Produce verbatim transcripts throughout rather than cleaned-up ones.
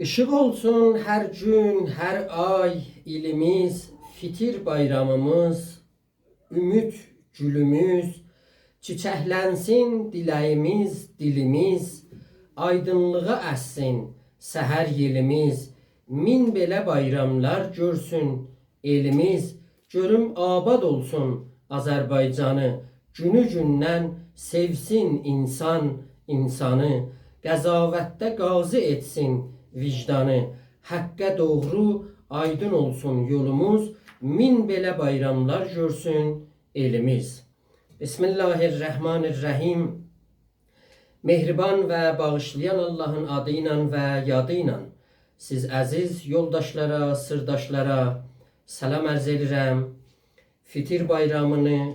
ایشیق اولسون هر گون، هر آی، ایلیمیز، فطر بایرامیمیز، اومید گولوموز، چیچکلنسین دیله‌ییمیز، دیلیمیز، آیدینلیغا اسسین سحر یئلیمیز، مین بئله بایراملار گؤرسون ائلیمیز، گؤروم آباد اولسون آذربایجانی، گونو گوندن سئوسین اینسان اینسانی، قضاوتده قاضی ائتسین وجدانی، حقه دوغرو آیدین اولسون یولوموز، مین بئله بایراملار گؤرسون ائلیمیز. بسم الله الرحمن الرحیم. مهربان و باغیشلایان آللاهین آدی ایله و یادی ایله سیز عزیز یولداشلارا، سیرداشلارا سلام عرض ائدیرم. فطر بایرامینی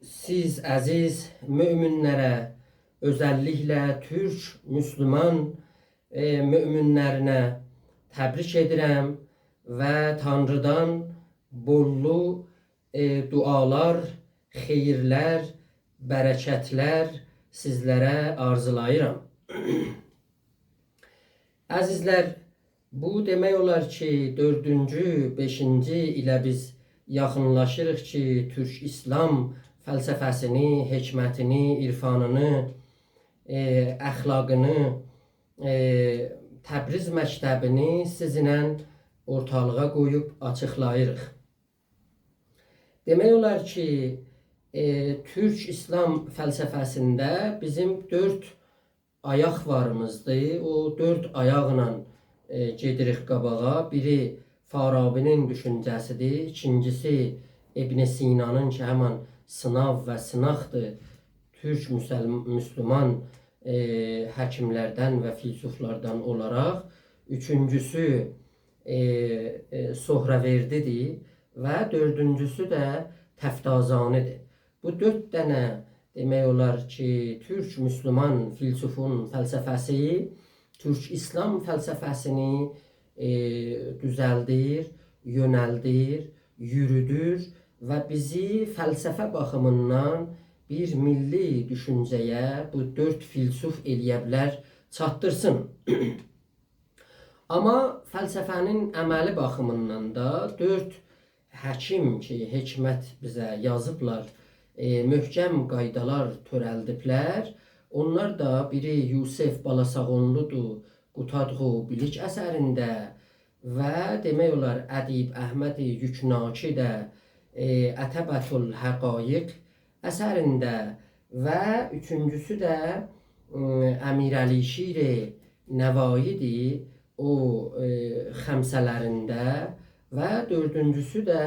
سیز عزیز مؤمنلره، اؤزللیکله تورک مسلمان، ائ، مؤمنلرینه تبریک ائدیرم و تانریدان بوللو، ائ، دعالار، خئییرلر، برکتلر سیزلره آرزولاییرام. عزیزلر، بو دئمک اولار کی، دؤردونجو، بئشینجی ایله بیز یاخینلاشیریق کی، تورک ایسلام فلسفه‌سینی، حکمتینی، عرفانینی، ائ، اخلاقینی، ائ، تبریز مکتبینی سیزینله اورتالیغا قویوب آچیقلاییریق. دئمک اولار کی، ائ، تورک ایسلام فلسفه‌سینده بیزیم دؤرد آیاق واریمیزدیر. او دؤرد آیاقلا، ائ، گئدیریک قاباغا. بیری فارابی‌نین دوشونجه‌سیدیر، ایکینجیسی ابن سینانین کی، همان سیناو و سیناقدیر تورک مسل-، مسلمان، ائ، حکیملردن و فیلسوفلاردان اولاراق. اوچونجوسو، ائ، ائ، سهروردی‌دیر و دؤردونجوسو ده تفتازانی‌دیر. بو دؤرد دنه دئمک اولار کی، تورک مسلمان فیلسوفون فلسفه‌سی، تورک ایسلام فلسفه‌سینی، ائ، دوزلدیر، یؤنلدیر، یورودور و بیزی فلسفه باخیمیندان بیر میللی دوشونجه‌یه بو دؤرد فیلسوف ائلیه بیلر چاتدیرسین. آمما فلسفه‌نین عملی باخیمیندان دا دؤرد حکیم کی، حکمت بیزه یازیبلار، ائ، محکم قایدالار تؤرلدیبلر. اونلار دا بیری یوسف بالاساغونلودور، قوتادغو بیلیک اثرینده و دئمک اولار ادیب احمد یوکناکی ده، ائ، عتبة الحقایق اثرینده و اوچونجوسو ده، م، امیرعلیشیر نوایی‌دیر، او، ائ، خمسه‌لرینده و دؤردونجوسو ده،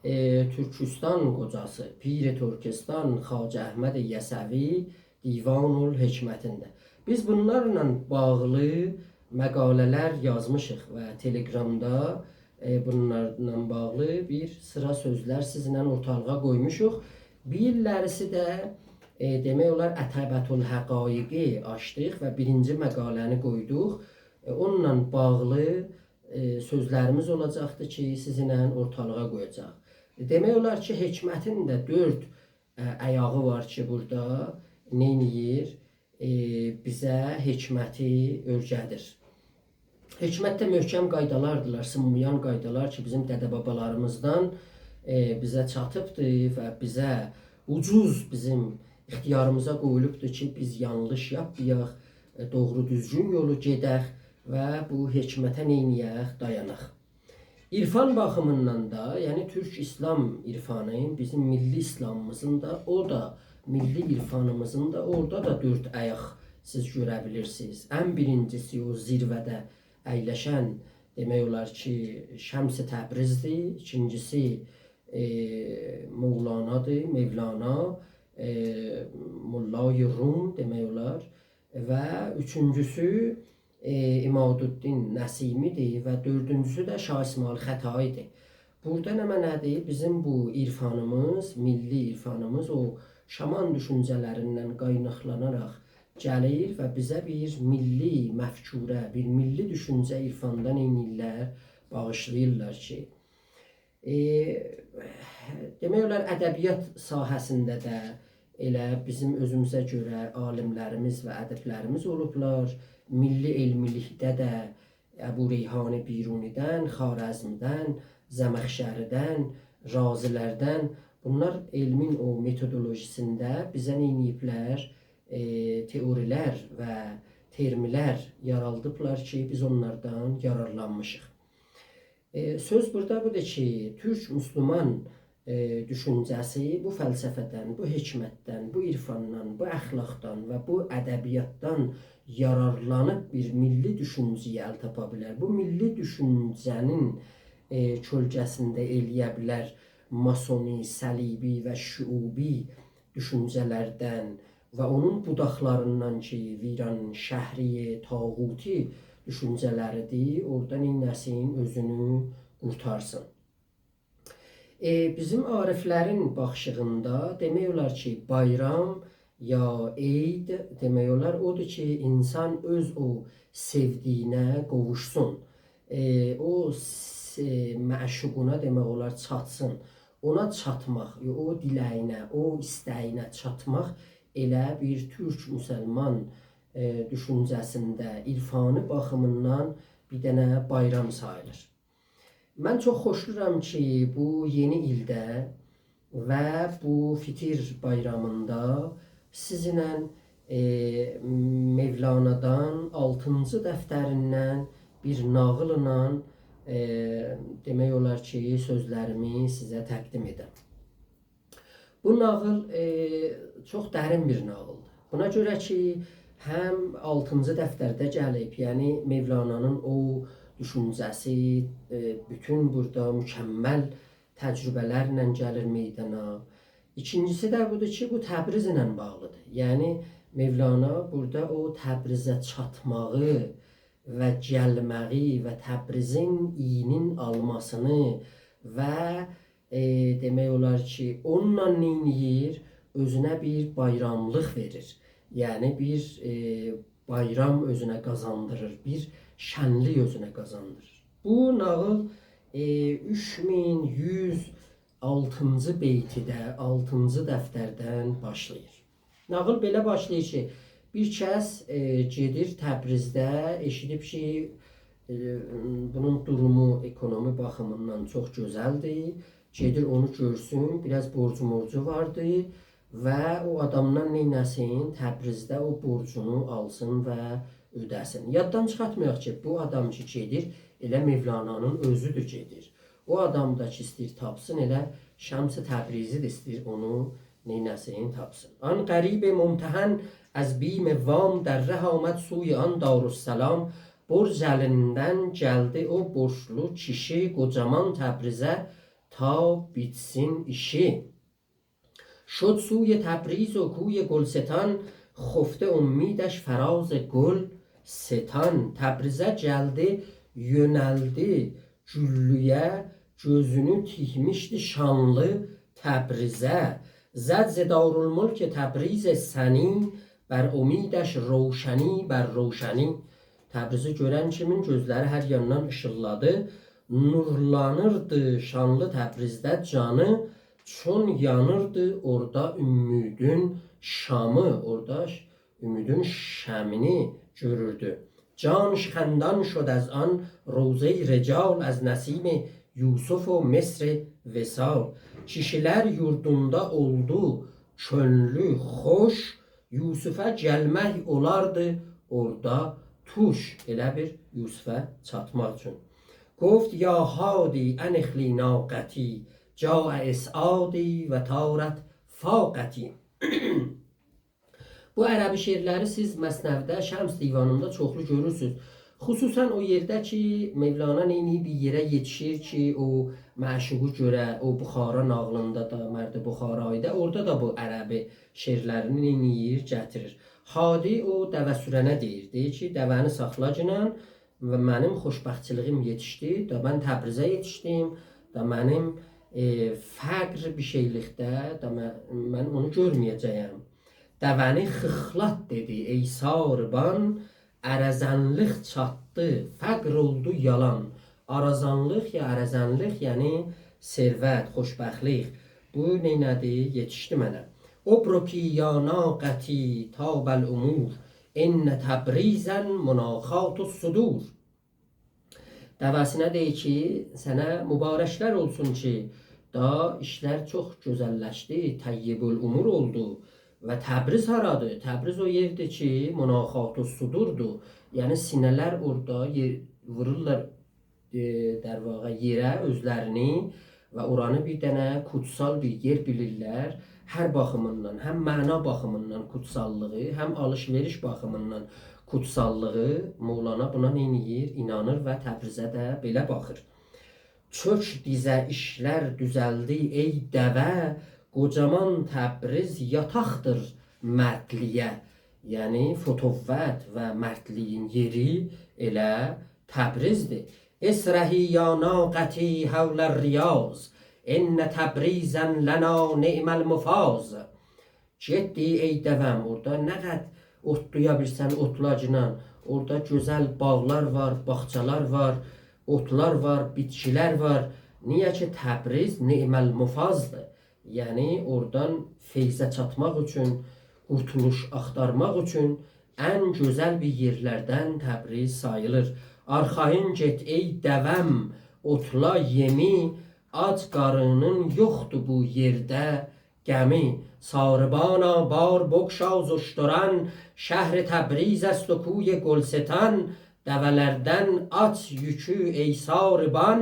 ائ، تورکوستان قوجاسی، پیر ترکستان خواجه احمد یسوی دیوان الحکمتینده. بیز بونلارلا باغلی مقاله‌لر یازمیشیق و تلگرامدا، ائ، بونلارلا باغلی بیر سیرا سؤزلر سیزینله اورتالیغا قویموشوق. بیر ایللریسی ده، ائ، دئمک اولار، عتبة الحقایقی آچدیق و بیرینجی مقاله‌نی قویدوق. ائ، اونونلا باغلی، ائ، سؤزلریمیز اولاجاقدیر کی، سیزینله اورتالیغا قویاجاق. ائ، دئمک اولار کی، حکمتین ده دؤرد، ائ، آیاغی وار کی، بورادا نئینیر؟ ائ، بیزه حکمتی اؤیره‌دیر. حکمت ده محکم قایدالاردیلار، سینمایان قایدالار کی، بیزیم دده-بابالاریمیزدان، ائ، بیزه چاتیبدیر و بیزه اوجوز بیزیم اختیاریمیزا قویولوبدور کی، بیز یانلیش یاپمایاق، ائ، دوغرو دوزگون یولو گئدک و بو حکمته نئینیه‌ک، دایاناق. عرفان باخیمیندان دا، یعنی تورک ایسلام عرفانی، بیزیم میللی ایسلامیمیزین دا، او دا میللی عرفانیمیزین دا، اورادا دا دؤرد آیاق سیز گؤره بیلیرسینیز. ان بیرینجیسی او زیروه‌ده اَیلشن، دئمک اولار کی، شمس تبریزدیر، ایکینجیسی، ائ، مولانادیر، مولانا، ائ، مولای روم دئمک اولار و اوچونجوسو، ائ، عمادالدین نسیمی‌دیر و دؤردونجوسو ده شاه اسماعیل خطایی‌دیر. بورادا نمنه‌دیر؟ بیزیم بو عرفانیمیز، میللی عرفانیمیز او شامان دوشونجه‌لریندن قایناقلاناراق گلیر و بیزه بیر میللی مفکوره، بیر میللی دوشونجه عرفاندا نئینیرلر، باغیشلاییرلار کی، ائ، دئمک اولار، ادبیات ساحه‌سینده ده ائله بیزیم اؤزوموزه گؤره عالیملریمیز و ادیبلریمیز اولوبلار. میللی علمی‌لیکده ده، ابوریحان بیرونی‌دن، خوارزمدن، زمخشری‌دن، رازی‌لردن، بونلار علمین او متودولوژی‌سینده بیزه نئینیییبلر؟ ائ، تئوری‌لر و ترم‌لر یارادیبلار کی، بیز اونلاردان یارارلانمیشیق. ائ، سؤز بورادا بودور کی، تورک مسلمان، ائ، دوشونجه‌سی بو فلسفه‌دن، بو حکمتدن، بو عرفاندان، بو اخلاقدان و بو ادبیاتدان یارارلانیب بیر میللی دوشونجه‌یه ال تاپا بیلر. بو میللی دوشونجه‌نین، ائ، کؤلگه‌سینده ائلیه بیلر ماسونی، صلیبی و شعوبی دوشونجه‌لردن و اونون بوداقلاریندان کی، ویرانشهری، طاغوتی دوشونجه‌لری‌دیر، اورادا نئینه‌سین، اؤزونو قورتارسین. ائ، بیزیم عارف‌لرین باخیشیغیندا دئمک اولار کی، بایرام یا عید، دئمک اولار، اودور کی، اینسان اؤز او سئودیگینه قوووشسون. ائ، او س-، معشوقونا، دئمک اولار، چاتسین. اونا چاتماق، او دیله‌یینه، او ایسته‌یینه چاتماق ائله بیر تورک مسلمان، ائ، دوشونجه‌سینده عرفانی باخیمیندان بیر دنه بایرام ساییلیر. من چوخ خوشلورام کی، بو یئنی ایلده و بو فطر بایرامیندا سیزینله، ائ، مولانادان آلتینجی دفتریندن بیر ناغیللا، ائ، دئمک اولار کی، سؤزلریمی سیزه تقدیم ائدم. بو ناغیل، ائ، چوخ درین بیر ناغیلدیر. بونا گؤره کی، هم آلتینجی دفترده گلیب، یعنی مولانانین او دوشونجه‌سی، ائ، بوتون بورادا مکمل تجربه‌لرله گلیر میدانا. ایکینجیسی ده بودور کی، بو تبریز ایله باغلیدیر. یعنی مولانا بورادا او تبریزه چاتماغی و گلمه‌یی و تبریزین اییینین آلماسینی و، ائ، دئمک اولار کی، اونونلا نئینیر؟ اؤزونه بیر بایراملیق وئریر. یعنی بیر، ائ، بایرام اؤزونه قازاندیریر، بیر شنلیک اؤزونه قازاندیریر. بو ناغیل، ائ، اوچ مین یوز آلتینجی بیتیده، آلتینجی دفتردن باشلاییر. ناغیل بئله باشلاییر کی، بیر کس، ائ، گئدیر تبریزده، ائشیدیب کی، ائ، بونون دورومو اکونومی باخیمیندان چوخ گؤزلدیر. گئدیر اونو گؤرسون، بیر آز بورجو مورجو واردی و او آدامدان نئینه‌سین، تبریزده او بورجونو آلسین و اؤده‌سین. یاددان چیخارتمایاق کی، بو آدام کی گئدیر، ائله مولانانین اؤزودور گئدیر. او آدام دا کی ایسته‌ییر تاپسین، ائله شمس تبریزی ده ایسته‌ییر اونو نئینه‌سین، تاپسین. آن غریب ممتحن از بیم وام، در ره آمد سوی آن دارالسلام. برج الیندن گلدی او بورجلو کیشی، قوجامان تبریزه تا بیتسین ایشی. شد سوی تبریز و کوی گلستان، خفته امیدش فراز گلستان. تبریزه گلدی، یؤنلدی گوللویه، گؤزونو تیکمیشدی شانلی تبریزه. زد ز دارالملک تبریز سنی، بر امیدش روشنی بر روشنی. تبریزی گؤرن کیمین گؤزلری هر یاندان ایشیلدادی. نورلانیردی شانلی تبریزده جانی، چون یانیردی اورادا امیدین شامی، اورادا ش-، امیدین شمعینی گؤروردو. جانش خندان شد از آن روضهٔ رجال، از نسیم یوسف و مصر وصال. کیشیلر یوردوندا اولدو کؤنلو خوش، یوسفه گلمک اولاردی اورادا توش، ائله بیر یوسفه چاتماق اوچون. گفت یا حادی انخ لی ناقتی، جاء اسعادی و طارت فاقتی. بو عربی شعرلری سیز مثنوی‌ده، شمس دیوانیندا چوخلو گؤرورسونوز. خصوصاً او یئرده کی، مولانا نئینیییب، بیر یئره یئتیشیر کی، او معشوقو گؤره، او بخارا ناغیلیندا دا، مرد بخارایی‌ده، اورادا دا بو عربی شعرلرینی نئینیییر، گتیریر. حادی او دوه سورنه دئییر. دئییر کی، دوه‌نی ساخلاگینان و منیم خوشبختچیلیگیم یئتیشدی، دا من تبریزه یئتیشدیم، دا منیم، ائ، فقر بیر شئیلیکده، دا من، من اونو گؤرمه‌یه‌جه‌یم. دوه‌نی خیخلات دئدی، ای ساربان، ارزنلیک چاتدی، فقر اولدو یالان. آرازانلیق یا ارزنلیک، یعنی ثروت، خوشبختلیک. بو نئینه‌دی؟ یئتیشدی منه. ابرکی یا ناقتی طاب الامور، ان تبریزاً مناخات الصدور. دوه‌سینه دئییر کی، سنه مبارکلر اولسون کی، دا ایشلر چوخ گؤزللشدی، طیب‌الامور اولدو. و تبریز هارادیر؟ تبریز او یئردیر کی، مناخات الصدوردور. یعنی سینه‌لر اورادا یئر، وورورلار، ائ، در واقع یئره اؤزلرینی و اورانی بیر دنه کوتسال بیر یئر بیلیرلر. هر باخیمیندان، هم معنا باخیمیندان کوتساللیغی، هم آلیش-وئریش باخیمیندان کوتساللیغی مولانا بونا نئینیر؟ اینانیر و تبریزه ده بئله باخیر. «چؤک دیزه ایشلر دوزلدی ای دوه، قوجامان تبریز یاتاقدیر مردلییه.» یعنی فتوت و مردلییین یئری ائله تبریزدیر. «اسرحی یا ناقتی حول الریاض، ان تبریزا لنا نعم المفاض.» گئت دئییر، ای دوه‌م، اورادا نه قدر اوتلایا بیلسن، اوتلاگینان. اورادا گؤزل باغلار وار، باغچالار وار، اوتلار وار، بیتکیلر وار. نییه کی، تبریز نعم المفاضدیر. یعنی، اورادان فیضه چاتماق اوچون، قورتولوش آختارماق اوچون ان گؤزل بیر یئرلردن تبریز ساییلیر. «آرخایین گئت، ای دوه‌م، اوتلا یئمی، آج قارنین یوخدور بو یئرده غمی. ساربانا بار بگشا ز اشتران، شهر تبریز است و کوی گلستان. دوه‌لردن آت یوکو ای ساربان،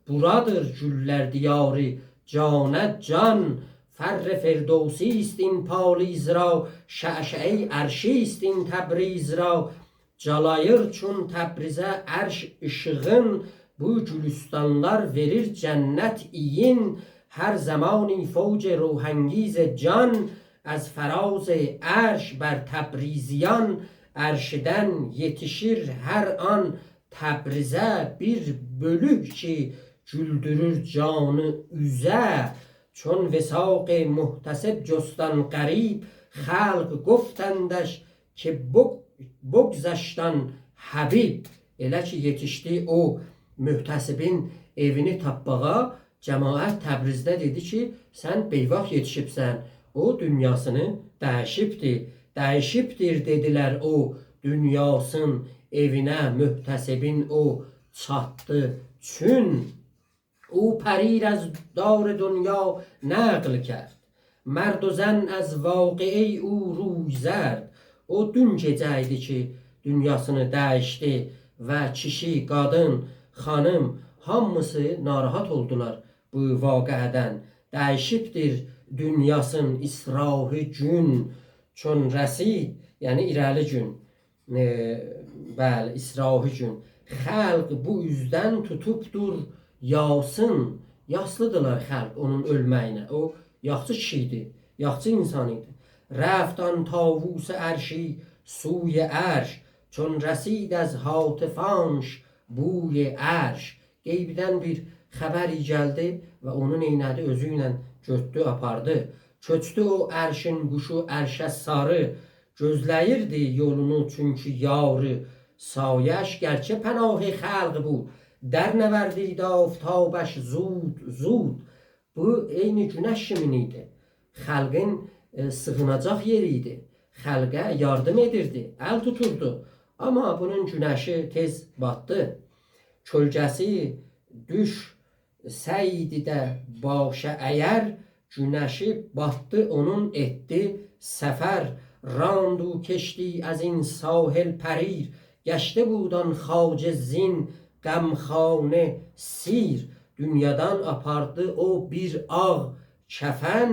بورادیر گوللر دیاری جانه جان. فر فردوسی است این پالیز را، شعشعهٔ عرشی است این تبریز را.» جالاییر چون تبریزه عرش ایشیغین، بو گولوستانلار وئریر جنت ایین. هر زمانی فوج روح‌انگیز جان، از فراز عرش بر تبریزیان عرشیدن یئتیشیر هر آن تبریزه. بیر بؤلوک کی، گولدورور جانی اوزه. چون وثاق محتسب جست آن غریب، خلق گفتندش که بگ-، بگذشت آن حبیب. ائله کی، یئتیشدی او محتسبین ائوینی تاپماغا، جماعت تبریزده دئدی کی، سن بی‌واخت یئتیشیبسن، او دونیاسینی دییشیبدیر. دییشیبدیر، دئدیلر، او دونیاسین ائوینه، محتسبین او چاتدی چون. او پریر از دار دنیا نقل کرد، مرد و زن از واقعهٔ او روی زرد. او دون گئجه ایدی کی، دونیاسینی دییشدی و کیشی، قادین، خانیم، هامیسی ناراحت اولدولار بو واقعه‌دن. دییشیبدیر دونیاسین اسرافی گون، چون رسید، یعنی ایره‌لی گون. ائ، بلی، اسرافی گون. خلق بو اوزدن توتوبدور یاسین. یاسلیدیلار خلق اونون اؤلمه‌یینه. او یاخشی کیشی ایدی، یاخشی اینسان ایدی. رفت آن طاووس عرشی سوی عرش، چون رسید از هاتفانش بوی عرش. غیبدن بیر خبر گلدی و اونو نئینه‌دی؟ اؤزو ایله گؤتدو، آپاردی. کؤچدو او عرشین قوشو عرشه ساری، گؤزله‌ییردی یولونو چونکی یاری. سایه‌اش گرچه پناه خلق بود، درنوردید آفتابش زود زود. بو عینی گونش کیمین ایدی. خلقین، ائ، سیغیناجاق یئری ایدی. خلقه یاردیم ائدیردی، ال توتوردو. آمما بونون گونشی تئز باتدی. کؤلگه‌سی دوشسه‌یدی ده باشا اگر، گونشی باتدی اونون ائتدی سفر. راند او کشتی از این ساحل پریر، گشته بود آن خواجه زین غمخانه سیر. دونیادان آپاردی او بیر آغ کفن،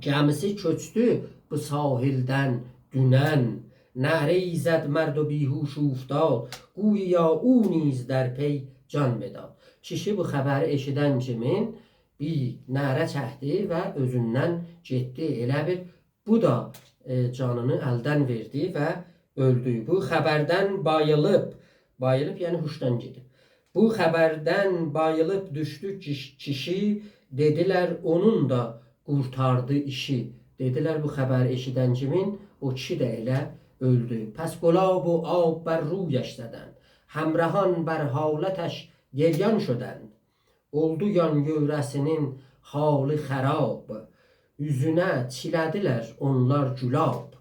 گمیسی کؤچدو بو ساحلدن دونن. نعره‌ای زد مرد و بیهوش اوفتاد، گوییا او نیز در پی جان بداد. کیشی بو خبری ائشیدن کیمین بیر نعره چکدی و اؤزوندن گئتدی. ائله بیل بو دا، ائ، جانینی الدن وئردی و اؤلدو. بو خبردن باییلیب، باییلیب، یعنی هوشدان گئدیب. بو خبردن باییلیب دوشدو کیش-، کیشی، دئدیلر، اونون دا قورتاردی ایشی. دئدیلر، بو خبری ائشیدن کیمین او کیشی ده ائله اؤلدو. پس گلاب و آب بر رویش زدند، همرهان بر حالتش گریان شدند. اولدو یان-یؤره‌سینین حالی خراب، اوزونه چیله‌دیلر اونلار گلاب.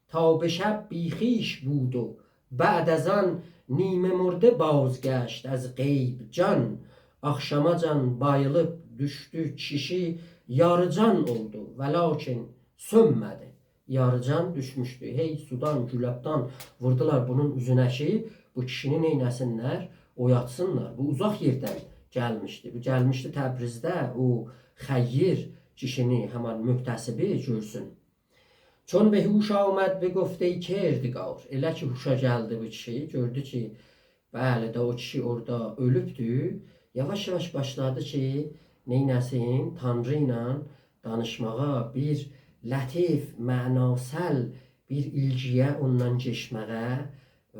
تا به شب بی‌خویش بود و بعد از آن، نیمه‌مرده بازگشت از غیب جان. آخشاماجان باییلیب دوشدو کیشی، یاری‌جان اولدو، ولکن سؤنمه‌دی. یاری‌جان دوشموشدو. هئی سودان، گلابدان ووردولار بونون اوزونه کی، بو کیشینی نئینه‌سینلر؟ اویاتسینلار. بو اوزاق یئردن گلمیشدی. بو گلمیشدی تبریزده او خیّر کیشینی، همان محتسبی گؤرسون. چون به هوش آمد بگفت ای کردگار. ائله کی هوشا گلدی بو کیشی، گؤردو کی، بلی ده، او کیشی اورادا اؤلوبدو. یاواش-یاواش باشلادی کی، نئینه‌سین؟ تانری ایله دانیشماغا، بیر لطیف، معناسال بیر ایلگی‌یه اوندان کئچمه‌یه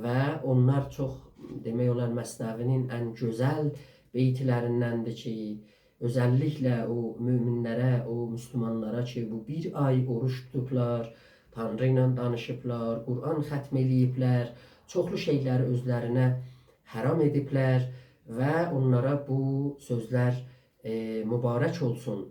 و اونلار چوخ، دئمک اولار، مثنوی‌نین ان گؤزل بیت‌لریندندیر کی، اؤزللیکله او مؤمن‌لره، او مسلمانلارا کی، بو بیر آی اوروج توتوبلار، تانری ایله دانیشیبلار، قرآن ختم ائله‌ییبلر، چوخلو شئی‌لری اؤزلرینه حرام ائدیبلر و اونلارا بو سؤزلر، ائ، مبارک اولسون.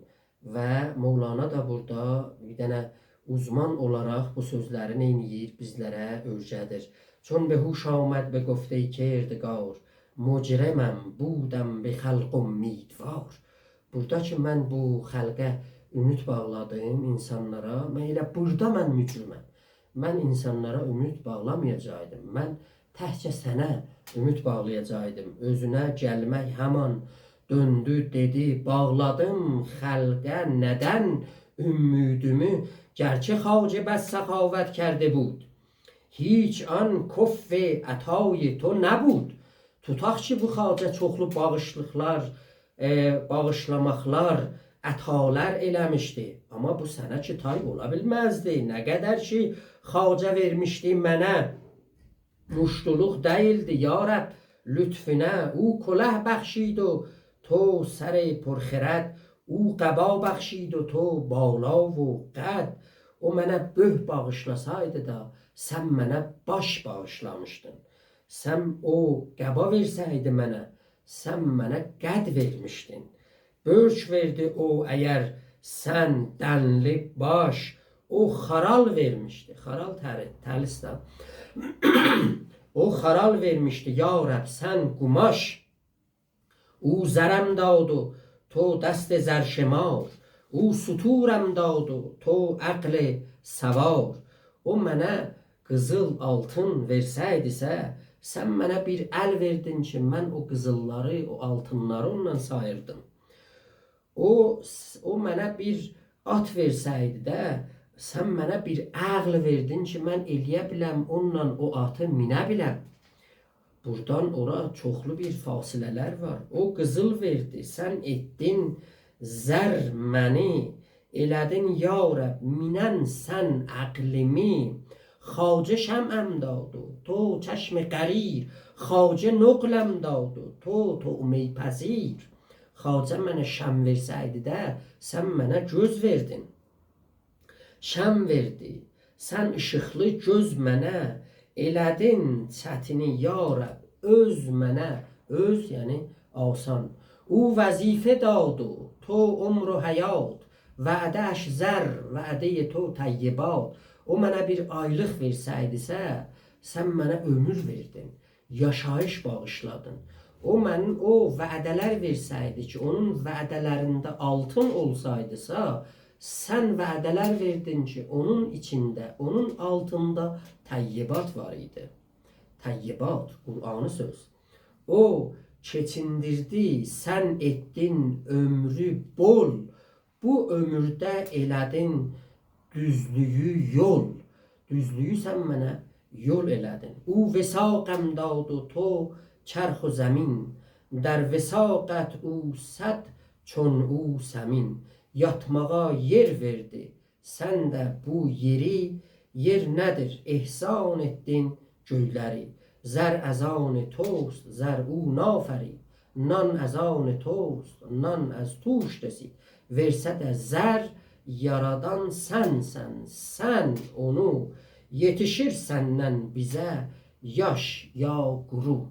و مولانا دا بورادا بیر دنه اوزمان اولاراق بو سؤزلری نئینیییر؟ بیزلره اؤیره‌دیر. چون به هوش آمد بگفت ای کردگار، مجرمم بودم به خلق امیدوار. بورادا کی من بو خلقه اومید باغلادیم، اینسانلارا، من ائله بورادا من مجرمم. من اینسانلارا اومید باغلامایاجاقدیم. من تکجه سنه اومید باغلایاجاقدیم. اؤزونه گلمک همان دؤندو، دئدی: «باغلادیم خلقه ندن امیدیمی؟ گرچه خواجه بس سخاوت کرده بود، هیچ آن کفو عطای تو نبود.» توتاق کی، بو خواجه چوخلو باغیشلیقلار، ائ، باغیشلاماقلار، عطالار ائله‌میشدی. آمما بو سنه کی تای اولا بیلمزدی. نه قدر کی، خواجه وئرمیشدی منه، مشتلق دئییلدی، یا رب، لطفونه. او کله بخشید و تو سر پرخرد، او قبا بخشید و تو بالا و قد. او منه بؤرک باغیشلاسایدی دا، سن منه باش باغیشلامیشدین. سن او قبا وئرسه‌یدی منه، سن منه قد وئرمیشدین. بؤرک وئردی او اگر سن دنلی باش، او خارال وئرمیشدی. خارال تری، تلیس ده. او خارال وئرمیشدی، یا رب، سن قوماش. او زرم داد و تو دست زرشمار، او ستورم داد و تو عقل سوار. او منه قیزیل، آلتین وئرسه‌یدیسه، سن منه بیر ال وئردین کی، من او قیزیللاری، او آلتینلاری اوندان ساییردیم. او، او منه بیر آت وئرسه‌یدی ده، سن منه بیر عقل وئردین کی، من ائله‌یه بیلم، اونونلا او آتی مینه بیلم. بوردان اورا چوخلو بیر فاصله‌لر وار. او قیزیل وئردی، سن ائتدین زر منی، ائله‌دین، یا رب، مینن سن عقلیمی. خواجه شمعم داد و تو چشم قریر، خواجه نقلم داد و تو طعمه‌پذیر. خواجه منه شمع وئرسه‌یدی ده، سن منه گؤز وئردین. شمع وئردی سن ایشیقلی گؤز منه، ائله‌دین چتینی، یا رب، اؤز منه، اؤز، یعنی آسان. او وظیفه داد و تو عمر و حیات، وعده‌اش زر، وعدهٔ تو طیبات. او منه بیر آیلیق وئرسه‌یدیسه، سن منه عؤمور وئردین، یاشاییش باغیشلادین. او منیم، او وعده‌لر وئرسه‌یدی کی، اونون وعده‌لرینده آلتین اولسایدیسا، سن وعده‌لر وئردین کی، اونون ایچینده، اونون آلتیندا طیبات وار ایدی. طیبات، قرآنی سؤز. او کئچیندیردی، سن ائتدین عؤمرو بول، بو عؤمورده ائله‌دین دوزلویو یول. دوزلویو سن منه یول ائله‌دین. او وثاقم داد و تو چرخ و زمین، در وثاقت او صد چون او سمین. یاتماغا یئر وئردی، سن ده بو یئری، یئر نه‌دیر، احسان ائتدین گؤیلری. زر از آن توست، زر او نافرید، نان از آن توست، نان از توش رسید. وئرسه ده زر، یارادان سنسن، سن اونو، یئتیشیر سندن بیزه یاش یا قورو.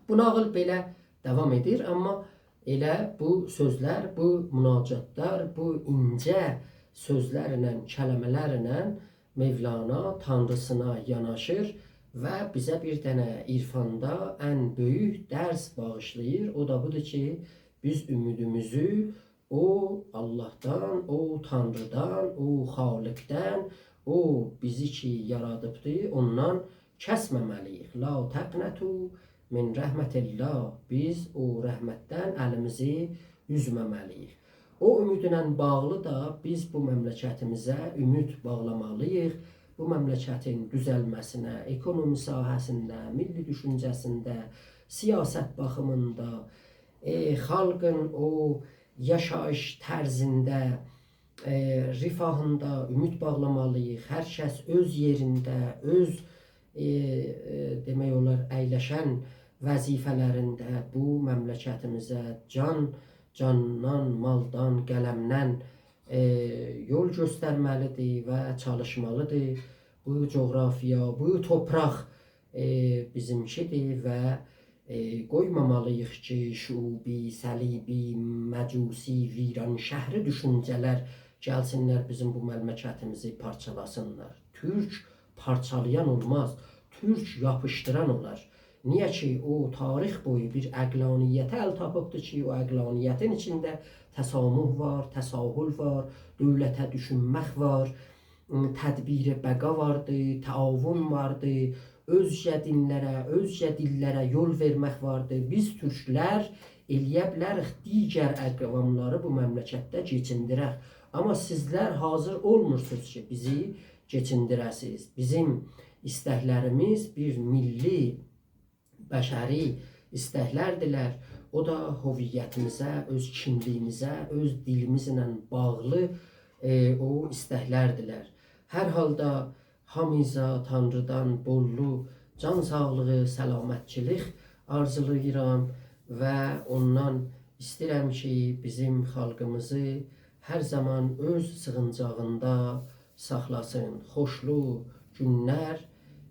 بو ناغیل بئله داوام ائدیر، آمما ائله بو سؤزلر، بو مناجاتلار، بو اینجه سؤزلرله، کلمه‌لرله مولانا تانریسینا یاناشیر، و بیزه بیر دنه عرفاندا ان بؤیوک درس باغیشلاییر. او دا بودور کی، بیز امیدیمیزی او آللاهدان، او تانریدان، او خالقدن، او بیزی کی یارادیبدی، اوندان کسمه‌مه‌لی‌ییک. «لا تقنطوا من رحمة الله.» بیز او رحمتدن الیمیزی اوزمه‌مه‌لی‌ییک. او امیدله باغلی دا بیز بو مملکتیمیزه امید باغلامالی‌ییق. بو مملکتین دوزلمه‌سینه، اکونومی ساحه‌سینده، میللی دوشونجه‌سینده، سیاست باخیمیندا، ائ، خالقین او یاشاییش طرزینده، ائ، رفاهیندا امید باغلامالی‌ییق. هر کس اؤز یئرینده، اؤز، ائ، ائ، دئمک اولار، اَیلشن وظیفه‌لرینده بو مملکتیمیزه جان، جاندان، مالدان، قلمدن، ائ، یول گؤسترمه‌لی‌دیر و چالیشمالی‌دیر. بو جغرافیا، بو توپراق، ائ، بیزیمکی‌دیر و، ائ، قویمامالی‌ییق کی، شعوبی، صلیبی، مجوسی، ویرانشهری دوشونجه‌لر گلسینلر، بیزیم بو مملکتیمیزی پارچالاسینلار. تورک پارچالایان اولماز، تورک یاپیشدیران اولار. نییه کی، او تاریخ بویو بیر عقلانیته ال تاپیبدیر کی، او عقلانیتین ایچینده تسامح وار، تساهل وار، دؤولته دوشونمک وار، تدبیر بقا واردی، تعاون واردی، اؤزگه دینلره، اؤزگه دیللره یول وئرمک واردی. بیز تورکلر ائلیه بیلریک دیگر اقواملاری بو مملکتده کئچیندیرک. آمما سیزلر حاضر اولمورسونوز کی، بیزی کئچیندیره‌سیز. بیزیم ایستکلریمیز بیر میللی، بشری ایستکلردیلر. او دا هویتیمیزه، اؤز کیملیگیمیزه، اؤز دیلیمیزله باغلی، ائ، او ایستکلردیلر. هر حالدا هامینیزا تانریدان بوللو جان ساغلیغی، سلامتچیلیک آرزولاییرام و اوندان ایسته‌ییرم کی، بیزیم خالقیمیزی هر زامان اؤز سیغینجاغیندا ساخلاسین. خوشلو گونلر،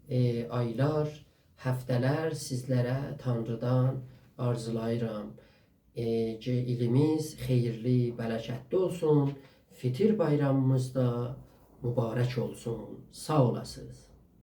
ائ، آیلار، هفته‌لر سیزلره تانریدان آرزولاییرام. ائ، کی، ایلیمیز خئییرلی، برکتلی اولسون. فطر بایرامیمیز دا مبارک اولسون. ساغ اولاسینیز.